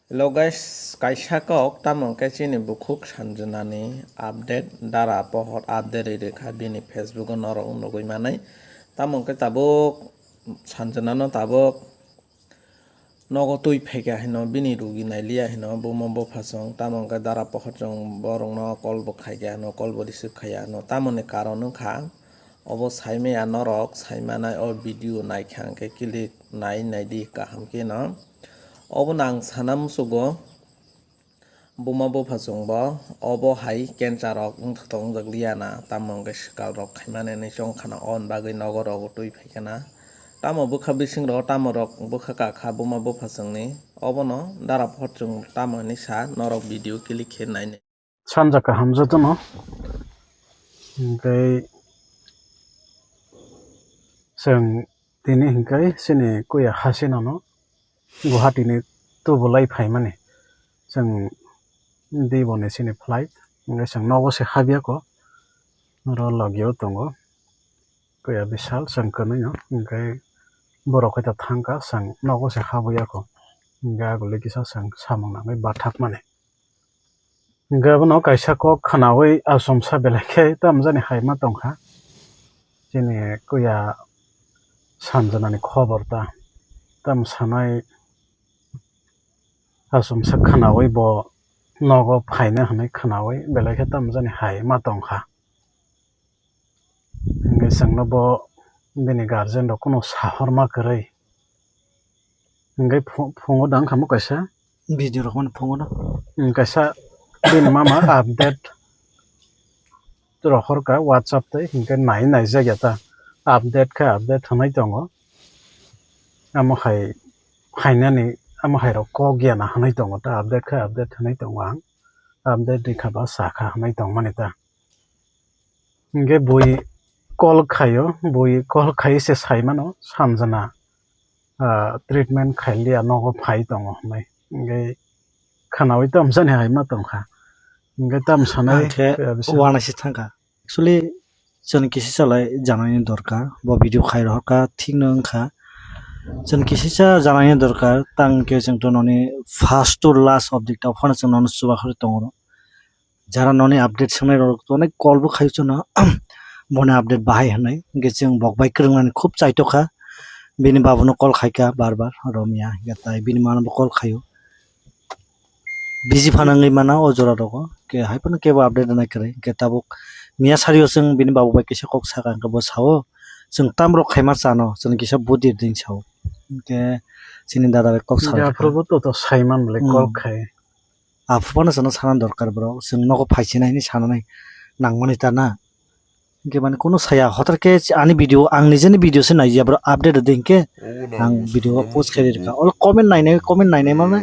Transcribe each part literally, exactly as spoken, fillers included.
Hello guys, kaisa kok, tamo hwnkhe chini bukhuk Sanjana ni update, dara pohor update rwi rwkha bini Facebook o norok nugwi manai. Tamo hwnkhe tabuk Sanjana no tabuk nogo twi phaikha hino, bini rugi nailiya hino buma buphasong, tamo hwnkhe dara pohor chwng borokno call bo khaikha hino, call bo receive khaiya hino, tamoni karon wngkha obo saimaya norok saimanai o video naikha hwnkhe click nai naidi kaham kheno. Obono ang sana musugo, buma buphasongbo obo hai cancer rok wngthotok wngjakliya na, tamo hwnkhe swkal rok khaimani hinwi chongkhana, oboni bagwi nogo rogo twi phaikha na. Tamo bwkha bising rok, tamo rok bwkha kakha buma buphasongni, obono dara pohor chwng tamo hinwi sa norok video click khe nainai. Sanja kaham jotono. Hwnkhe chwng tini hwnkhe chini kuya hasinano Guwahati ni tubulai phaimani. Chwng diboni chini flight, hwnkhe chwng nogo se habiyako, oro logio tongo. Kuya bisal chwng kwnwino, hwnkhe borok khaito thangkha, chwng nogo se habiyako. Hwnkhe aguli kisa chwng samung nangwi bathakmani. Hwnkhe abono kaisa kok khwnawi achomsa belai khe tamjani hai ma tongkha. Chini kuya Sanjanani khobor ta. Tam sanai achomsa khwnawi bo nogo phaina hwnwi khwnawi belai khe tamjani hai ma tongkha. Hwnkhe chwngno bo bini guardian rok kuno sahorma kwrwi. Hwnkhe phu-, phungo dang kha mo kaisa. Video rok mani phungo no. Hmm, kaisa bini mama update rohor ka WhatsApp tei, hwnkhe nai naijak ya ta. Update khe update hwnwi tongo. Amo hai phainani, amo hai rok kok ya na hwnwi tongo ta. Update khe update hwnwi tongo ang. Update rikha ba sakha hwnwi tongmani ta. Hwnkhe bui call khaio, bui call khai se sai mano, Sanjana, ah, treatment khailiya nogo phai tongo hwnwi. Hwnkhe khwnawi tamjani hai ma tongkha. Hwnkhe tam sanai, ang khe khe abisa. Uanaisi thangkha. Actually, chwng kisisa lai janani dorkar. Bo video khai rohorkha, thikno wngkha. Chwng kisisa janani dorkar, tang khe chwng to noni first to last object o phano chwng nono chubakhorwi tongo. Jara noni update swngnai rok to onek call bo khai chwngno, boni update bahai hwnwi. Hwnkhe chwng bok bai kwrwngnani khub chaitokha. Bini babuno call khaikha bar bar, romya, hwnkhe tai bini mano bo call khaio. Busy phano wngwi mana o jora rogo, hwnkhe hai phano kebo update rwnai kwrwi. Hwnkhe tabuk miya sario chwng bini babu bai kisa kok sakha, hwnkhe bo sao, chwng tamrok khaima chano, chwng kisa budi rding sao. Hwnkhe chini dada bai kok sakha. Aphuru bo to, to saiman bwle call khai. Aphuru phano chwngno sana dorkar bro, chwng nogo phaisinai hinwi sanani nangmani ta na. Hwnkhe mani kunu saya, hotar khe ani video, ang nijeni video se naiya bro, update rwdi hwnkhe ang video o post khairi rwkha. Olo comment nainai, comment nainai mano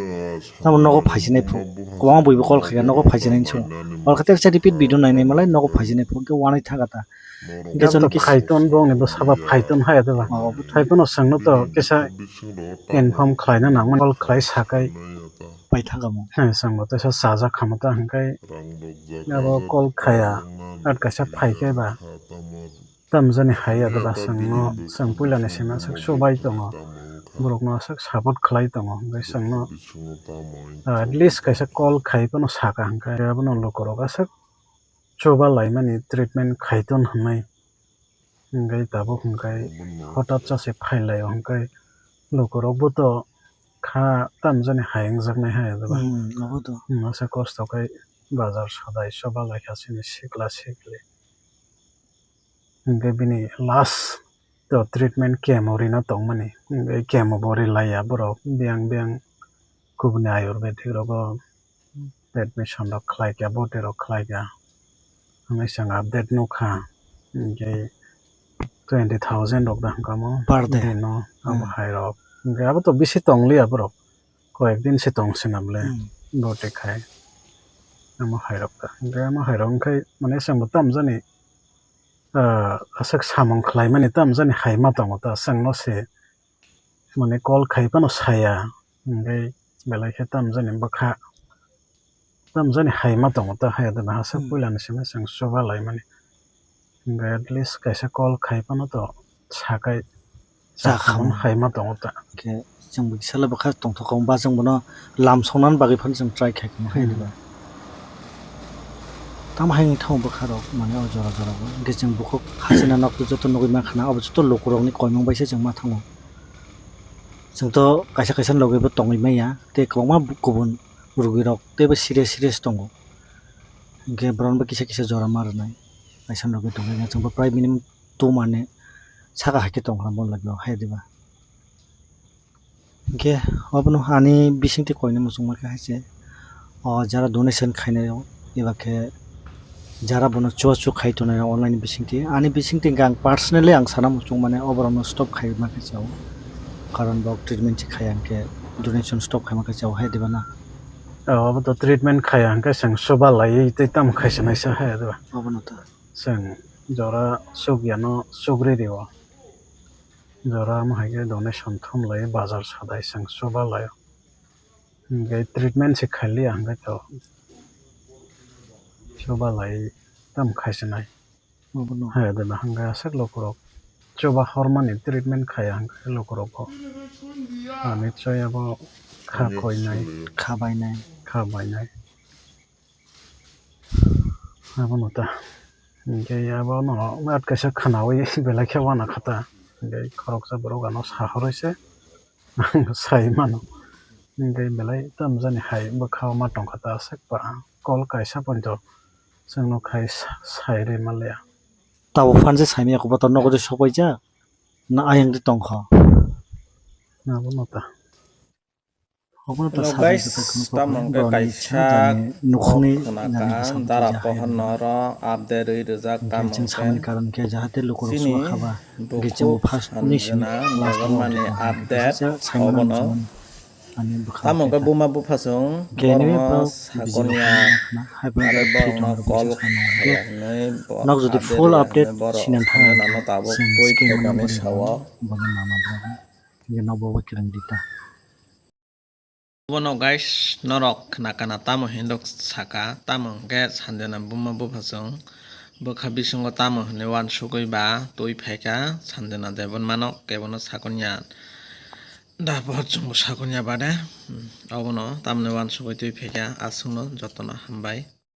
tamo nogo phaisinai phuru. Kwbangma buibo call khaikha nogo phaisinai hinwi swngo. Olo khe teksa repeat video nainai malai nogo phaisinai phuru hwnkhe uanai thangkha ta. Hwnkhe chwng kisa phaiton bongni bwsaba phaiton haya deba. Phaipono chwngno to kisa inform khlaina nangmani call khlai sakai. Pai thangkha mo. He, chwngbo teisa chajak kha mo ta hwnkhe abo call khaya, at kaisa phai khe ba. Tamjani hai ya deba chwngno, chwng puilani simi aswk chubai tongo. Borokno aswk support khlai tongo, hwnkhe chwngno, ah, at least kaisa call khai phano sakha hwnkhe abono lukurok aswk chuba laimani treatment khaiton hwnwi. Hwnkhe tabuk hwnkhe hotat cha se phailaio hwnkhe lukurokbo to kha tamjani hai wngjaknai hai deba. Hmm, abo to. Hmm, masa kosto khai bazar sadai choba laikha chini sikla sikli. Hwnkhe bini last to treatment chemo rina tongmani. Hwnkhe chemo bo rilaiya borok biyang biyang kubuni ayurvedic rogo admission rok khlaikha, boti rok khlaikha. Hwnwi chwng update nukha. Hwnkhe twenty thousand rok da hwnkha mo. Per day. Dino, amo hai rok. Hwnkhe abo to bisi tongliya borok. Koyek din se tong sina bole. Hmm. Boti khai. Amo hai rok da. Hwnkhe amo hai rok wngkhe mane chwngbo tamjani, ah, aswk samung khlaimani tamjani hai ma tongo ta. Chwngno se mane call khai phano saya, hwnkhe belai khe tamjani bwkha, tamjani hai ma tongo ta, hai adona aswk puilani simi chwng chuba laimani. Hwnkhe at least kaisa call khai phano to sakai, Chakhamani. Chakhamani hai ma tongo ta. Khe chwng bo kisa le bwkha tongthok kha, ba chwng bono lam songnani bagwi phano chwng try khai kha, hai diba? Tamo hai wngwi thango bwkha rok, mane o jora jora o. Hwnkhe chwng bukhuk hachina nok joto nugwi mankha na, abo joto lukurokni koimung bai se chwng ma thango. Chwng to kaisa kaisa logi bo tongwi manya, tei kwbangma bu-, kubun rugwirok teibo serious serious tongo. Hwnkhe borokno bo kisa kisa jora ma rwnai, kaisa logi tongwi manya, chwng bo prai minimum two month ni saka hai khe tongkha boni logi o, hai diba? Hwnkhe obono ani bisingtwi koina muchungma khe hai se, o jara donation khainai o, eba khe jara bono chubachu khai tongnai rok online bisingtwi. Ani bisingtwi hwnkhe ang personally ang sana muchung mane oborokno stop khai ma khe chao. Karon bo treatment se khaiya hwnkhe donation stop khai ma khe chao hai diba na? O, obo to treatment khaiya hwnkhe chwng chuba laiwi tei tamo khaisa naisa hai diba? Obono to. Chwng jora chukya no chukri rio. Jora omo hai khe donation thum lai bazar sadai chwng chuba lai. Hwnkhe treatment se khailiya hwnkhe to chuba lai tamo khaisinai. Obono. Hai de ba hwnkhe aswk lukurok chuba hormani treatment khaiya hwnkhe lukurok bo. Ani chaya bo kha koinai. Kha bainai. Kha bainai. Abono ta. Hwnkhe abono at kaisa khwnawi belai khe uanakha ta. Hwnkhe khoroksa borok ano sahorwi se ang sai mano. Hwnkhe belai tamjani hai bwkha o ma tongkha ta aswk ba kol kaisa poito chwngno khai sa-, sairwi manliya. Tabuk phan se saimanya khe bo to nogo de sokpaijak na ayang de tongkha. Abono ta. Obono to Hello sajak guys, joto kheno tamo kok hwnkhe borokni kaisa jani nukhungni kok khna jani ka bwskango dara twijakha pohor hwnwi. Norok update rwi rijak. Hwnkhe tamo chwng hwnkhe samani karon khe jahate lukurok chini suwa khaba, hwnkhe chwng bukhuk first ni simi Sanjana last o Debbarmani update rwkha. Hwnkhe update kisa saimano obono. Muchungmani ani bwkha Tamo hwnkhe ta. Buma bupha chwng Hwnkhe anyway borokno bro, sakonya video khna hai phano arwi khe borokno thwitwng call rwkha hwnkhe khaya hwnwi bo nok jodi update full rwya update hwnwi borok sinang thang Sanjanano tabuk chwng twi screen o phaikani number sao. Bono mama bro. Hwnkhe nok bo kwrwng di ta. Bono guys, norok khna kana tamo hinwi saka, tamo hwnkhe Sanjana buma bupha chwng bwkha bisingo tamo hinwi uansugwi ba twi phaikha, Sanjana Debbarmano kebono sakonya da, bohor chwngbo sakonya bade, hmm, obono tamni uansugwi twi phaikha, aswkno jotono hambai.